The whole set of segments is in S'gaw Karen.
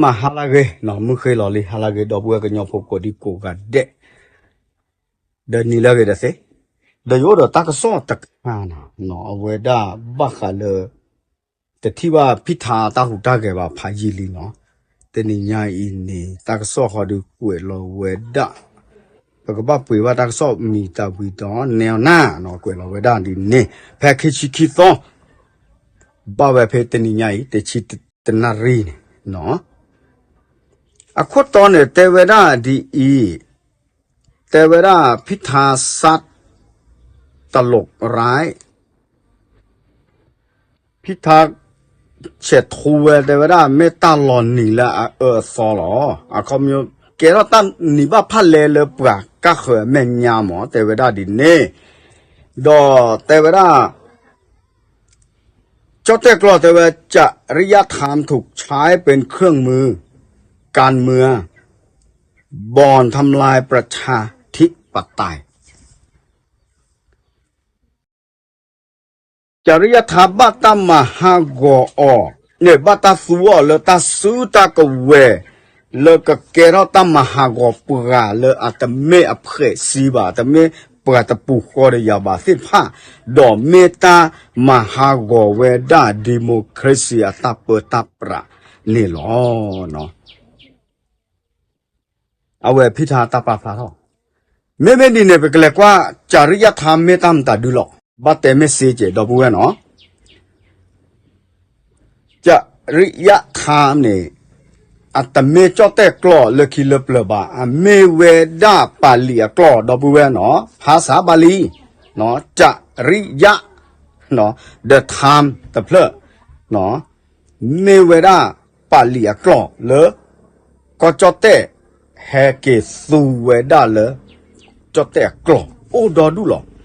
မ့ၢ်ဟါလၢအဂ့ၤ, မုၢ်ဃ့လီၤလံ ဟါလၢအဂ့ၤ ဒီပုၢ်ဝဲၢ်ကညီဖိကိးဒံကိးဂၤဒဲး, ဒီးနံၤလၢအဂ့ၤတသ့, ဒီးယအိၣ်ဒီးတၢ်ကစီၣ်တခါန့ၣ်, အဝဲဒၣ်ဘၣ်ဃးလၢ တထံၣ်ဘၣ်ဖံထါတၢ်ဟူးတၢ်ဂဲၤဘၣ်ဖးယံာ်လံန့ၣ်, တနံၤညါအံၤန့ၣ် တၢ်ကစီၣ်ဃီဒုးကွဲးလီၤဝဲဒၣ်, ပကဘၣ်ပှ့ၤဘၣ်တၢ်ကစီၣ်မံၤတၢ်ဝံၤဒီး နဲအီၤနၢ်န့ၣ် ကွဲးလီၤဝဲဒၣ်ဒ်န့ၣ် ဖဲခံဆံခံသီ ဘၣ်ဝဲဖဲတနံၤညါအံၤ တဆံတနၣ်ရံၣ်န့ၣ်, အခိၣ်တီန့ၣ် တဲဝဲဒၣ်ဒ်အံၤ, တဲဝဲဒၣ်ဖံထါစးတလိးရၢၣ် ဖံထါဆဲးထူဝဲ တဲဝဲဒၣ်မ့ၢ်တၢ်လီၤနံၤလၢအအၢအသီလီၤ. အခီပညီ ကဲထီၣ်တၢ်နံၤဘၣ်ဖၣ်လဲလၢပှၤကၢ်ဃၢၤအမဲာ်ညါမး တဲဝဲဒၣ်ဒ်န့ၣ်, ဒီးတဲဝဲဒၣ် ကၠီၣ်တဲၣ်ကျီၢ်တဲဝဲ จริยธรรมถูกใช้เป็นเครื่องมือการเมือง บ่อนทำลายประชาธิปไตย จริยธรรม ဘၣ်တၢ်မၤဟးဂီၤအီၤန့ၣ် ဘၣ်တၢ်သူအီၤလၢတၢ်စုတၢ်ကဝဲၤ လၢကကဲထီၣ်တၢ်မၤဟးဂီၤပှၤလၢအတမ့ၢ်အဖှဲးစံဘၣ်, တမ့ၢ်ပှၤတပူၤဃီဒီးယၤဘၣ်သ့ၣ်တဖၣ်, ဒီးမ့ၢ်တၢ်မၤဟးဂီၤဝဲဒၣ် democracy အတၢ်ပၢတၢ်ပြးန့ၣ်လီၤ. အဝဲဖံထါတၢ်ပာ်ဖျါထီၣ်, မ့မ့ၢ်ဒ်န့ၣ် ပကလဲၤကွၢ် จริยธรรม မ့ၢ်တၢ်မတၤဒုလီၤ. ဘၣ်တဲမ့ၢ်စ့ကဲး ဒီပုၢ်ဝဲၢ်န့ၣ်, จริยธรรม န့ၣ် အတမ့ၢ်ကၠီၣ်တဲၣ်ကျီၢ်လၢခံလၢပျၢၤဘၣ်, အမ့ၢ်ဝဲဒၣ်ပာ်လံာ်အကျီၢ် ဒီပုၢ်ဝဲၢ်န့ၣ်, ภาษาบาลี จริยะ ဒီး ธรรม တဖျၢၣ် မ့ၢ်ဝဲဒၣ်ပာ်လံာ်အကျီၢ်လၢ ကီၢ်ကၠီၣ်တဲၣ် ဟဲက့ၤသူဝဲဒၣ်လၢ ကၠီၣ်တဲၣ်အကျီၢ် အိၣ်ဒီဒူၣ်လီၤ.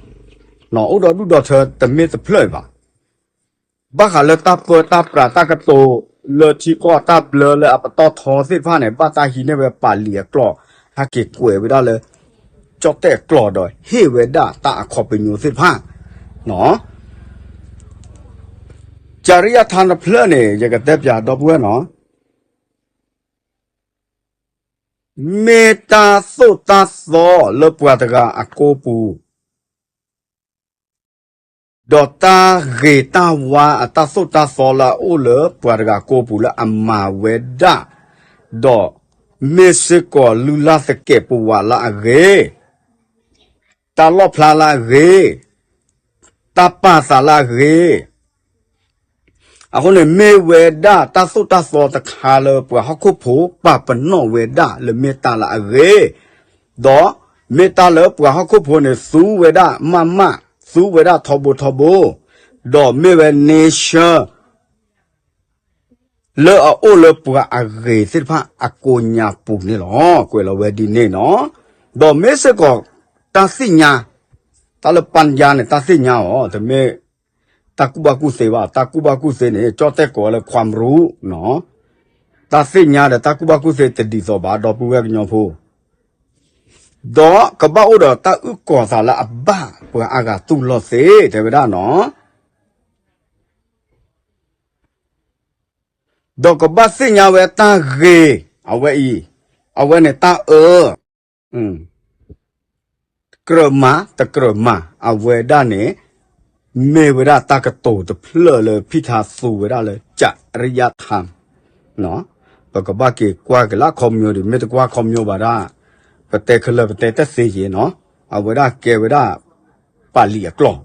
အိၣ်ဒီဒူၣ်ဒီထၢ တမ့ၢ်တဖျၢၣ်အံၤဘၣ်. ဘၣ်ဃးလၢတၢ်ပၢတၢ်ပြးတၢ်ကတိၤ လၢထံကီၢ်တၢ်ဘျၢလၢအပတီၢ်ထီသ့ၣ်တဖၣ်န့ၣ် ဘၣ်တၢ်ဟံးန့ၢ်ဝဲပာ်လံာ်အကျီၢ် ဟဲက့ၤကွဲးဝဲဒၣ်လၢ ကၠီၣ်တဲၣ်အကျီၢ်ဒီးဟ့ၣ်ဝဲဒၣ်တၢ်အခီပညီသ့ၣ်တဖၣ် จริยธรรม တဖျၢၣ်န့ၣ် ယကတဲပၠး ဒီပုၢ်ဝဲၢ်န့ၣ်, မ့ၢ်တၢ်သိၣ်တၢ်သီလၢပှၤတဂၤအကိာ်ပူၤ, ဒီးတၢ်ဂ့ၤတၢ်ဝါအတၢ်သိၣ်တၢ်သီလၢအအိၣ်လၢပှၤတဂၤအကိာ်ပူၤလၢအမၤဝဲဒၣ်, ဒီးမ့ၢ်စ့ၢ်ကီးလုၢ်လၢ်သကဲးပဝးလၢအဂ့ၤ, တၢ်လီၣ်ဖျါလၢအဂ့ၤ, တၢ်ပာ်သးလၢအဂ့ၤ, အဃိန့ၣ် မ့ၢ်ဝဲဒၣ်တၢ်သိၣ်တၢ်သီတခါလၢပှၤဟီၣ်ခိၣ်ဖိပာ်ပနီၣ်ဝဲဒၣ်လၢမ့ၢ်တၢ်လၢအဂ့ၤ, ဒီးမ့ၢ်တၢ်လၢပှၤဟီၣ်ခိၣ်ဖိန့ၣ် သူဝဲဒၣ်မးမး, သူဝဲဒၣ်ထီဘိထီဘိ, ဒီးမ့ၢ်ဝဲ nature လၢအအိၣ်လၢပှၤအဂ့ၤသ့ၣ်တဖၣ်အကိးညါပူၤန့ၣ်လီၤ. ကွဲးလီၤဝဲဒ်န့ၣ်န့ၣ်, ဒီးမ့ၢ်စ့ၢ်ကီး တၢ်သ့ၣ်ညါ, တၢ်လၢ ปัญญา န့ၣ် တၢ်သ့ၣ်ညါအီၤ တမ့ၢ် တၢ်ကူၣ်ဘၣ်ကူၣ်သ့ဘၣ်. တၢ်ကူၣ်ဘၣ်ကူၣ်သ့န့ၣ် ကၠီၣ်တဲၣ်ကိးဝဲလၢ ความรู้ န့ၣ်, တၢ်သ့ၣ်ညါဒီးတၢ်ကူၣ်ဘၣ်ကူၣ်သ့တဒ်သိးဘၣ် ဒီပုၢ်ဝဲၢ်ကညီဖိ, ဒီးကဘၣ်အိၣ်ဒီးတၢ်အုၣ်ကီၤသးလၢအဘၣ်ပှၤအါဂၤတူၢ်လိာ်သ့ တဲဝဲဒၣ်န့ၣ်, ဒီးကဘၣ်သ့ၣ်ညါဝဲတၢ်ဂ့ၤ, အဝဲအံၤ, အဝဲန့ၣ်တၢ်အၢ ကြၢးမၤတကြၢးမၤ အဝဲဒၣ်န့ၣ် မ့ၢ်ဝဲဒၣ်တၢ်ကတိၤတဖျၢၣ်လၢဖံထါသူဝဲဒၣ်လၢ จริยธรรม ပကဘၣ်က့ၤကွၢ်က့ၤလၢအခီပညီဒီး မ့ၢ်တကွၢ်ခီပညီဘၣ်ဒၣ် ပတဲခဲလၢာ်ပတဲတသ့ယဲန့ၣ်, အဝဲဒၣ်ကဲဝဲဒၣ် ပာ်လံာ်အကျီၢ်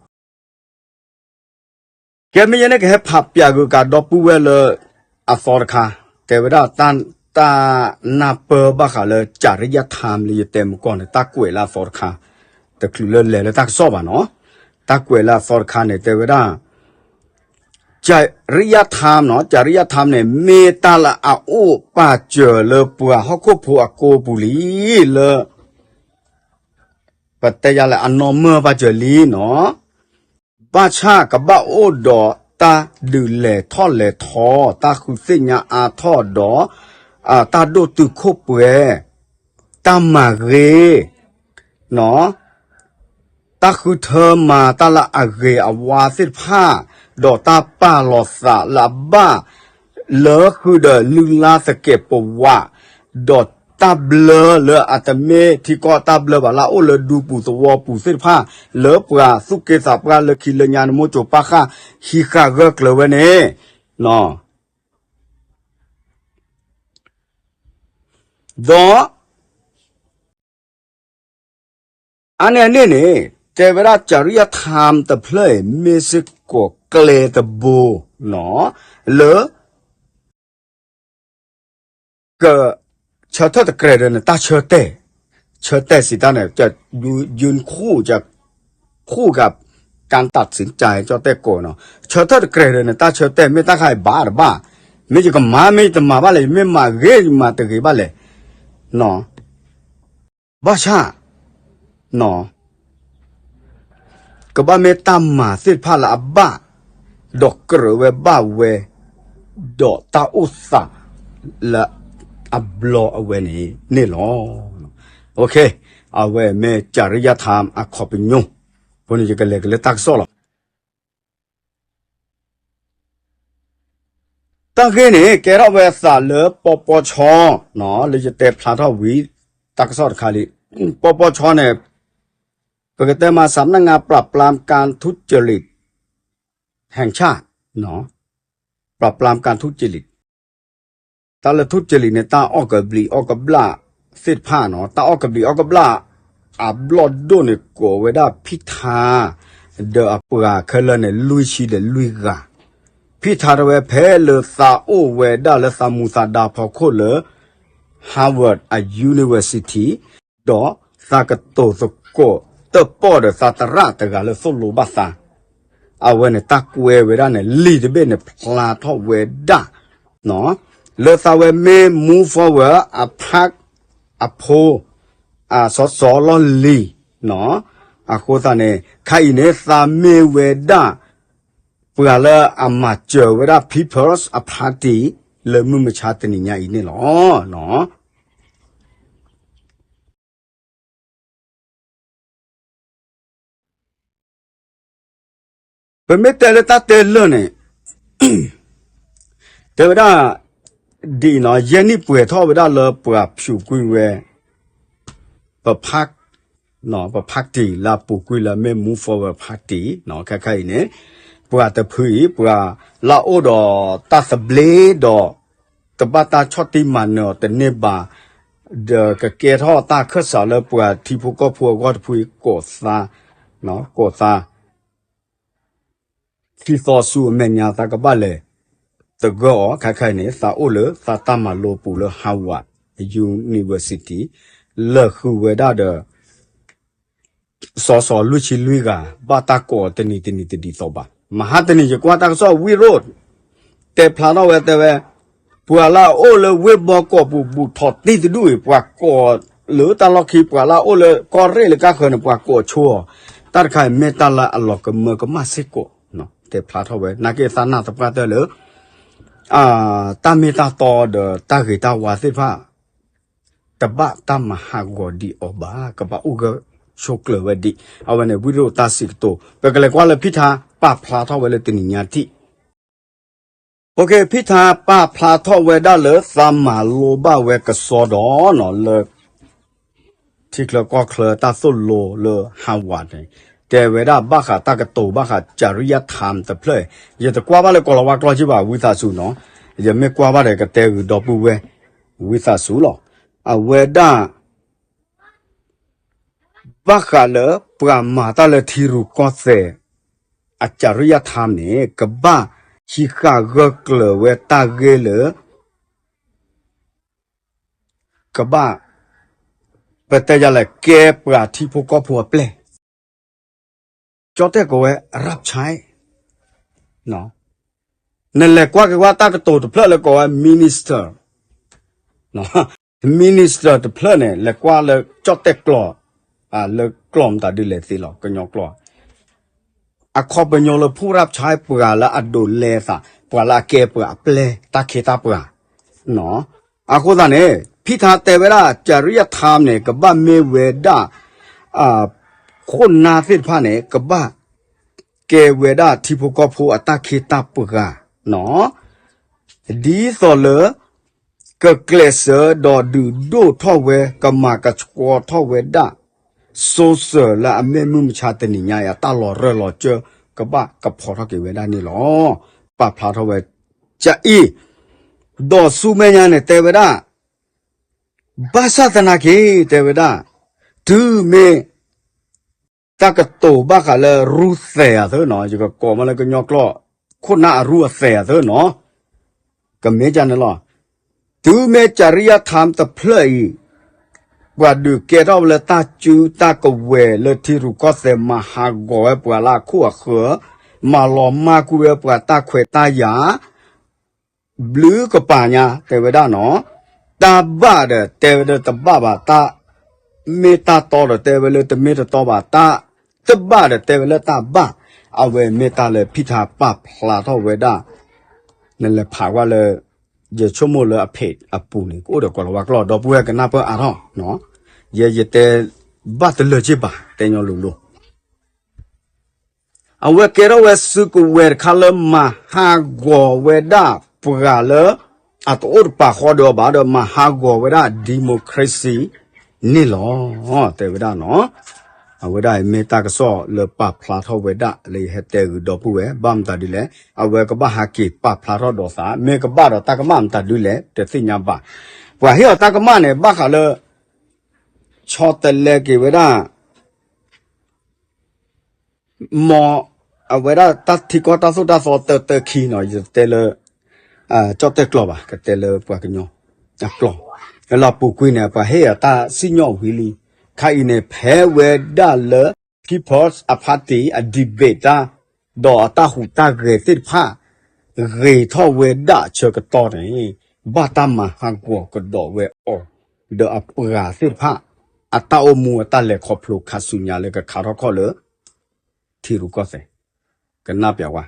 ကဲမ့ၢ်ယဲန့ၣ်ကဟဲဖးပၠးဂုၤကးဒီပုၢ်ဝဲၢ်လၢအသီတခါ, တဲဝဲဒၣ် တၢ်နၢ်ပၢၢ်ဘၣ်ဃးလၢ จริยธรรม လၢယတဲမုၢ်ကီၢ်န့ၣ် တၢ်ကွဲးလၢအသီတခါ, တချုးလၢလဲၤလၢတၢ်ကစီၣ်ဘၣ်န့ၣ်, တၢ်ကွဲးလၢအသီတခါန့ၣ် တဲဝဲဒၣ် จริยธรรม န့ၣ်, จริยธรรม န့ၣ် မ့ၢ်တၢ်လၢအအိၣ်ပာ်စၢၤလၢပှၤဟီၣ်ခိၣ်ဖိအကိာ်ပူၤလံလၢ ပတဲယၤလၢအနီၢ်မၢၢ်ဘၣ်စၢၤလံန့ၣ်, ဘၣ်ဆၣ်ကဘၣ်အိၣ်ဒီးတၢ်ဒုးလဲၤထီၣ်လဲၤထီ, တၢ်ဃုသ့ၣ်ညါအါထီၣ်ဒီး တၢ်ဒိၣ်တုာ်ခိၣ်ပှဲၤ, တၢ်မၤဂ့ၤ, တၢ်ဃုထၢမၤတၢ်လၢအဂ့ၤအဝါသ့ၣ်တဖၣ်, ဒီးတၢ်ပာ်လီၤသးလၢအဘၣ် လၢဃုာ်ဒီးလုၢ်လၢ်သကဲးပဝး, ဒီးတၢ်ဘျၢလၢအတမ့ၢ်ထံကီၢ်တၢ်ဘျၢဘၣ် လၢအအိၣ်လၢဒူပူၤသဝီပူၤသ့ၣ်တဖၣ် လၢပှၤသူၣ်က့သးပှၢ်လၢခံလၢညါန့ၣ် မိၢ်စိၤပၢ်ဃၢ် ဟံးဃာ်ဂၢၢ်ကျၢၤဝဲန့ၣ်, ဒီး အါန့ၢ်အန့ၣ်န့ၣ် တဲဝဲဒၣ် ကၠၤရံယါထၢမ်တဖျၢၣ်အံၤ မ့ၢ်စ့ၢ်ကီးကျဲတဘိ လၢ က ဆၢထၢၣ်တကြၢးဒီးနတၢ်ဆၢတဲာ်, ဆၢတဲာ်စံးတၢ်န့ၣ် ယုၢ်ခူၣ် ခူၣ်က ကၢ်တးစံးတၢ် ကၠီတဲာ်ကိးနီၤ ဆၢထၢၣ်တကြၢးဒီးနတၢ်ဆၢတဲာ် မ့ၢ်တၢ်ခါအံၤဘၣ်တဘၣ်, မ့ၢ်ယကမၤ မ့ၢ်ယတမၤဘၣ်လဲၣ် ယမ့ၢ်မၤဂ့ၤ ယမၤတဂ့ၤဘၣ်လဲၣ်, ဘၣ်ဆၣ် ကဘၣ်မ့ၢ်တၢ်မၤသ့ၣ်တဖၣ်လၢအဘၣ်, ဒီးကြၢးဝဲဘၣ်ဝဲ, ဒီးတၢ်အိၣ်သးလၢအဘျီအဝဲန့ၣ်န့ၣ်လီၤ. အဝဲမ့ၢ်ကၠၤရံယါထၢမ်အခီပညီ, အဃိန့ၣ်ယကလဲၤက့ၤလၢတၢ်ကစီၣ်လီၤ. တၢ်ဂ့ၢ်န့ၣ် ကဲထီၣ်ဝဲအသးလၢပီပီဆီ, လၢယတဲဖျါထီၣ်ဝံၤ တၢ်ကစီၣ်တခါလံ, ပီပီဆီန့ၣ် ပကတဲမး สำนักงานปราบปรามการทุจริตแห่งชาติ, ปราบปรามการทุจริต တၢ်လၢ ทุจริต န့ၣ် တၢ်အီၣ်ကဘျံးအီၣ်ကဘျၣ်သ့ၣ်တဖၣ်နီၤ, တၢ်အီၣ်ကဘျံးအီၣ်ကဘျၣ်အဘျီၣ်ဒိၣ်န့ၣ် ကိးဝဲဒၣ်ဖံထါ, ဒီးအပှၤခဲလၢာ်န့ၣ် လွံၢ်ဆံဒီးလွံၢ်ဂၤ, ဖံထါတဲဝဲဖဲလၢသးအိၣ်ဝဲဒၣ်လၢသးမူသးဒါဖီခိၣ်လၢ Harvard အ University ဒီးသးကတိၤသကိးတၢၣ်ပီၣ်ဒီးသးသရၣ်တဂၤလၢသိၣ်လိဘၣ်သး, အဝဲန့ၣ်တၢ်ကွဲဝဲဒၣ်န့ၣ် လံာ်တဘ့ၣ်န့ၣ် ဖျါထီၣ်ဝဲဒၣ် လၢသးဝဲမ့ၢ် Move Forward အဖး အဖိ အစီစီလီၢ်လံၤ, အဃိသတးန့ၣ် ခါအံၤန့ၣ် သးမ့ၢ်ဝဲဒၣ် ပှၤလၢအမၤစၢၤဝဲဒၣ် People's Party လၢမုၢ်မဆါတနံၤညါအံၤန့ၣ်လီၤ. ပမ့ၢ်တဲလၢတၢ်တဲလၢာ်န့ၣ် တဲဝဲဒၣ် ဒ်အံၤနီၤ ယဲၢ်နံၣ်ပှဲၤထီၣ်ဝဲဒၣ်လၢပှၤဖၠူးကွံာ်ဝဲ ပ party လၢအပူၤကွံာ်လၢမ့ၢ် Move Forward Party ခဲခါအံၤန့ၣ် ပှၤတဖုအံၤ ပှၤလၢအအိၣ်ဒီးတၢ်သဘျ့ဒီး တဘၣ်တၢ်ဆီၣ်တံၢ်မၤနၢၤအီၤတန့ၢ်ဘၣ် ဒီးကကဲထီၣ်တၢ်ခၢၣ်စးလၢပှၤထံဖိကီၢ်ဖိအဂီၢ်တဖုအံၤ ကိးသး ကိးသး ခံသီဆူအမဲာ်ညါ သးကဘၣ်လဲၤသဂၢၢ်အီၤ ခဲခါအံၤန့ၣ် သးအိၣ်လၢသးတၢ်မၤလိပူၤလၢ Harvard University လၢာ်ဃုာ်ဝဲဒၣ်ဒီး စီစီလွံၢ်ဆံလွံၢ်ဂၤ ဘၣ်တၢ်ကိးအီၤတနံၤတနံၤတဒ်သိးဘၣ်. မဟါတနံၤ ယကွၢ်တၢ်ကစီၣ် ဝံၣ်ရိၣ် တဲဖျါထီၣ်ဝဲတဲဝဲ ပှၤလၢအအိၣ်လၢဝ့ၢ်ဘီကီးပူၤ ဘူးထီးတံၢ်တဒူၣ်အံၤ ပှၤကိးလၢတၢ်လီၢ်ခံ ပှၤလၢအအိၣ်လၢကီၢ်ရ့ၣ်လၢကါဃၢၤန့ၣ် ပှၤကိးဆိအီၤ တၢ်တခါအံၤမ့ၢ်တၢ်လၢအလီၤကမၢကမၣ်စ့ၢ်ကီး တဲဖျါထီၣ်ဝဲ နာ်က့သးနာ်သပှၢ်တၢၢ်လၢ တၢ်မ့ၢ်တၢ်တီဒီးတၢ်ဂ့ၤတၢ်ဝါသ့ၣ်တဖၣ် တဘၣ်တၢ်မၤဟးဂီၤဒံးအီၤဘၣ် ကဘၣ်အိၣ်ဂၢၢ်ဆိးကျၢၤဝဲဒံး အဝဲန့ၣ် ဝံၣ်ရိၣ်တၢ်စံးကတိၤ ပကလဲၤကွၢ်လၢဖံထါပာ်ဖျါထီၣ်ဝဲလၢတနံၤညါထံၣ် ဖံထါပာ်ဖျါထီၣ်ဝဲဒၣ်လၢသးမၤလိဘၣ်ဝဲကစီဒီး လၢ ထံချၢကီၢ်ချၢတၢ်သိၣ်လိလၢ Harvard န့ၣ် တဲဝဲဒၣ်ဘၣ်ဃးတၢ်ကတိၤဘၣ်ဃး ကၠၤရံယါထၢမ်တဖျၢၣ် ယတကွၢ်ဘၣ်လၢကိၤလၤဝါကျိာ်က့ဘၣ် ဝံသးစူၤနီၤ ယမ့ၢ်ကွၢ်ဘၣ်ဒီးကတဲဂုာ်ဒီပုၢ်ဝဲၢ် ဝံသးစူၤလီၤ. အဝဲဒၣ် ဘၣ်ဃးလၢပှၤမၤတၢ်လၢထံရူၢ်ကီၢ်သဲး အကၠၤရံယါထၢမ်န့ၣ် ကဘၣ်ဟံးဃာ်ဂၢၢ်ကျၢၤဝဲတၢ်ဂ့ၢ်လၢ ကဘၣ် ပတဲယၤလဲၣ် ကဲပှၤထံဖိကီၢ်ဖိအပျဲၢ် ကၠီတဲၣ်ကိးဝဲ ရၢ်ဆဲ နလဲၤကွၢ်က့ၤကွၢ်တၢ်ကတိၤတဖျၢၣ်လၢကိးဝဲ minister minister တဖျၢၣ်န့ၣ် လဲၤကွၢ်လၢကၠီၣ်တဲၣ်ကျိာ် လၢကျိာ်မတၤဒ်လဲၣ်သ့လီၤ ကညီကျိာ် အခီပညီလၢ ဖူရၢ်ဆဲ ပှၤလၢအဒိးလဲသး ပှၤလၢအကဲပှၤအပျဲၢ်တၢ်ခ့တၢ်ပှၤ အဃိသတးန့ၣ် ဖံထါတဲဝဲဒၣ် ကၠၤရံယါထၢမ်န့ၣ် ကဘၣ်မ့ၢ်ဝဲဒၣ် ခိၣ်နၢ်သ့ၣ်တဖၣ်န့ၣ် ကဘၣ်ကဲဝဲဒၣ်ထံဖိကီၢ်ဖိအတၢ်ခ့တၢ်ပှၤနီၤ ဒ်သိးလၢ ကကျဲးစၢးဒီးဒုးဒိၣ်ထီၣ်ဝဲ ကမၤကဆှီထီၣ်ဝဲဒၣ် စိၤစၢၤလၢအမ့ၢ်မုၢ်မဆါတနံၤညါအံၤ အတၢ်လီၤရၢၢ်လီၤစၢၤ ကဘၣ်ကဖီထီၣ်က့ၤဝဲဒၣ်န့ၣ်လီၤ. ပာ်ဖျါထီၣ်ဝဲ ကအံၤ ဒီးဆူမဲာ်ညါန့ၣ်တဲဝဲဒၣ် ဘၣ်ဆၣ်သနာ်က့ တဲဝဲဒၣ် တုၤမ့ၢ် တၢ်ကတိၤဘၣ်ဃးလၢရူၢ်သဲးအသၢနီၤ, ယကကိးမးလၢကညီကျိာ် ခိၣ်နၢ်အရူၢ်အသဲးအသၢနီၤ, ကမ့ၢ်ကန့ၣ်လီၤ. တုၤမ့ၢ်ကရံယါထါတဖျၢၣ်အံၤ ပှၤဒုးကဲထီၣ်ဝဲလၢတၢ်စုတၢ်ကဝဲၤလၢထံရူၢ်ကီၢ်သဲး မၤဟးဂီၤဝဲပှၤလၢအခိၣ်အဃၢၤ, မၤလီၤမၢ်ကွံာ်ဝဲပှၤတၢ်ခွဲးတၢ်ယာ် ဘျုးကပၤညါ တဲဝဲဒၣ်နီၤ, တၢ်ဘၣ်ဒီးတဲဝဲဒၣ်တဘၣ်ဘၣ်, တၢ်မ့ၢ်တၢ်တီဒီးတဲဝဲလၢတမ့ၢ်တတီဘၣ်, တၢ်တဘၣ်ဒီးတဲဝဲလၢတၢ်ဘၣ်, အဝဲမ့ၢ်တၢ်လၢဖံထါပာ်ဖျါထီၣ်ဝဲဒၣ်, နလဲၤဖးကွၢ်လၢ ယဆိကမိၣ်လၢအဖ့းအပူၤန့ၣ် ကအိၣ်ဒီးကွီၤလၤဝါကျိာ် ဒီပုၢ်ဝဲၢ်ကနၢ်ပၢၢ်အါထီၣ်, ယဲယတဲဘၣ်တလၢာ်က့ဘၣ် တဲညီလိၤလိၤ အဝဲကဲထီၣ်ဝဲစုကဝဲၤတခါလၢမၤဟးဂီၤဝဲဒၣ်ပှၤလၢ အတအိၣ်တပာ်ဃီဒီးအီၤဘၣ်ဒီး မၤဟးဂီၤဝဲဒၣ် democracy န့ၣ်လီၤ. တဲဝဲဒၣ်နီၤ, အဝဲဒၣ်အံၤမ့ၢ်တၢ်ကစီၣ်လၢပာ်ဖျါထီၣ်ဝဲဒၣ်လၢယဟဲတဲဂုာ်ဒီပုၢ်ဝဲၢ် ဘၣ်မတၤဒ်လဲၣ်, အဝဲကဘၣ်ဟးက့ၤပာ်ဖျါထီၣ်ဒီးသး မ့ၢ်ကဘၣ်ဒီးတၢ်ကမၣ်မတၤဒ်လဲၣ် တသ့ၣ်ညါဘၣ်. ပှၤဟ့ၣ်အီၤတၢ်ကမၣ်န့ၣ် ဘၣ်ဃးလၢ ဆီတလဲက့ၤဝဲဒၣ် မ်အဝဲဒၣ်တၢ်ထံကီၢ်တၢ်သိၣ်တၢ်သီတၢတၢခံနီၤ, ယတဲလၢ ကၠီၣ်တဲၣ်ကျိာ်ဘၣ်, ကတဲလၢပှၤကညီအကျိာ်, လၢပူၤကွံာ်န့ၣ် ပှၤဟ့ၣ်အတၢ်စံၣ်ညီၣ်ဝံၤလံ, ခါအံၤန့ၣ် ဖဲဝဲဒၣ်လၢ People's Party အ debate တၢ် ဒီးအတၢ်ဟူးတၢ်ဂဲၤသ့ၣ်တဖၣ် ဂ့ၤထီၣ်ဝဲဒၣ်အဆၢကတီၢ်န့ၣ် ဘၣ်တၢ်မၤဟးဂီၤကဒီးဝဲအီၤ ဒီးအပှၤသ့ၣ်တဖၣ် အတၢ်အိၣ်မူအတၢ်လဲၤခီဖျိခါဆူညါလၢကခါထီၣ်ခီၣ်လၢ ထံရူၢ်ကီၢ်သဲး, ကနၣ်ပျးဝါ,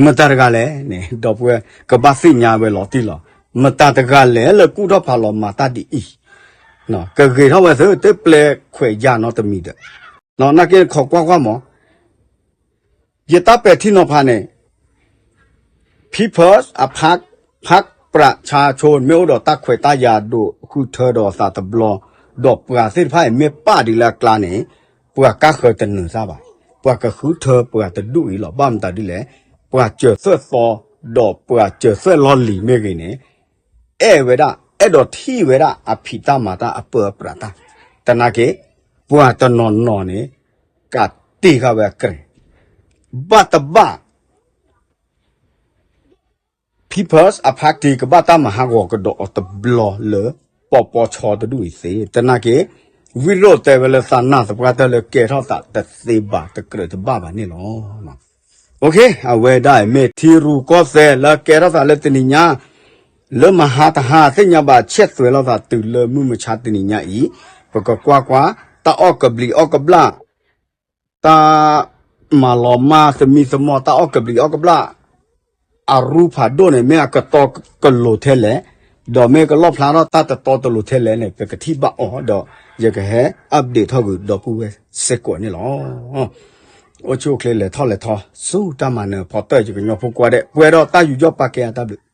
မတၤတဂၤလဲၣ်န့ၣ် ဒီပုၢ်ဝဲၢ်ကဘၣ်သ့ၣ်ညါဝဲလီၤတံၢ်လီၤ. မတၤတဂၤလဲၣ်လၢကူၣ်ထီၣ်ဖးလီၤမၤတၢ်ဒ်အံၤ, ကဂ့ၤထီၣ်ဝဲသ့ တပျဲခွဲးယာ်နီတမံၤဒီး, နာ်က့ခိးကွၢ်ကွၢ်မး ယတၢ်ပဲာ်ထံနီၤဖးန့ၣ် People's အ พรรค พรรคประชาชน မ့ၢ်အိၣ်ဒီးတၢ်ခွဲးတၢ်ယာ်ဒိၣ်ဃုထၢဒီးသးတဘျီ, ဒီးပှၤသ့ၣ်တဖၣ်အံၤမ့ၢ်ပာ်ဒ်လၢအကျါန့ၣ် ပှၤကါဃၢၤတနၢၤတၢ်ဘၣ်, ပှၤကဃုထၢပှၤတဒူၣ်အံၤလီၤ. ဘၣ်မတၤဒ်လဲၣ်, ပှၤစၢၤသွဲၣ်သီ ဒီးပှၤစၢၤသွဲၣ်လီၢ်လံၤမ့ၢ်ဂ့ၤန့ၣ် အဲၣ်ဝဲဒၣ် အဲၣ်ဒိးထံၣ်ဝဲဒၣ်အဖံးတၢ်မၤတၢ်အပၢအပြးတၢ်, သနာ်က့ ပှၤတနီၤနီၤန့ၣ် ကးတ့ၢ်ဃာ်ဝဲအကြၢး, ဘၣ်တဘၣ် People's Party ကဘၣ်တၢ်မၤဟးဂီၤကဒီးအီၤတဘျီလၢ ပီပီဆီတဒူၣ်အံၤသ့, သနာ်က့ ဝံၤလိာ်တဲဝဲလၢသးနာ်သပှၢ်တၢၢ်လၢကဲထီၣ်သးတသ့ဘၣ် တကြၢးတဘၣ်ဘၣ်န့ၣ်လီၤ. အဝဲဒၣ်အံၤမ့ၢ်ထံရူၢ်ကီၢ်သဲးလၢကဲထီၣ်သးလၢတနံၤညါ လၢမဟါတဟါသ့ၣ်ညါဘၣ် ဆဲးသွဲးလိာ်သးတုၤလၢမုၢ်မဆါတနံၤညါအံၤ, ပကကွၢ်ကွၢ် တၢ်အီၣ်ကဘျံးအီၣ်ကဘျၣ်, တၢ်မၤလီၤမၢ်သမံသမိး တၢ်အီၣ်ကဘျံးအီၣ်ကဘျၣ် အရူဖးဒိၣ်န့ၣ် မ့ၢ်အကတီကလိၤထဲလဲၣ်, ဒီးမ့ၢ်ကလီၣ်ဖျါထီၣ်တၢ်တတီတလိၤထဲလဲၣ်န့ၣ် ပကထံၣ်ဘၣ်အီၤဒီး ယကဟဲ update ထီၣ်ဂုာ်ဒီပုၢ်ဝဲၢ်စ့ၢ်ကီးန့ၣ်လီၤ. အိၣ်ဆူၣ်အိၣ်ချ့လဲၤထီၣ်လဲၤထီ ဆူတၢ်မၤနၢၤဖီတၢၢ် ယကညီဖိကွၢ်ဒဲး ပှဲၤဒီးတၢ်ယူးယီၣ်ပာ်ကဲအတၢ်ဘျုး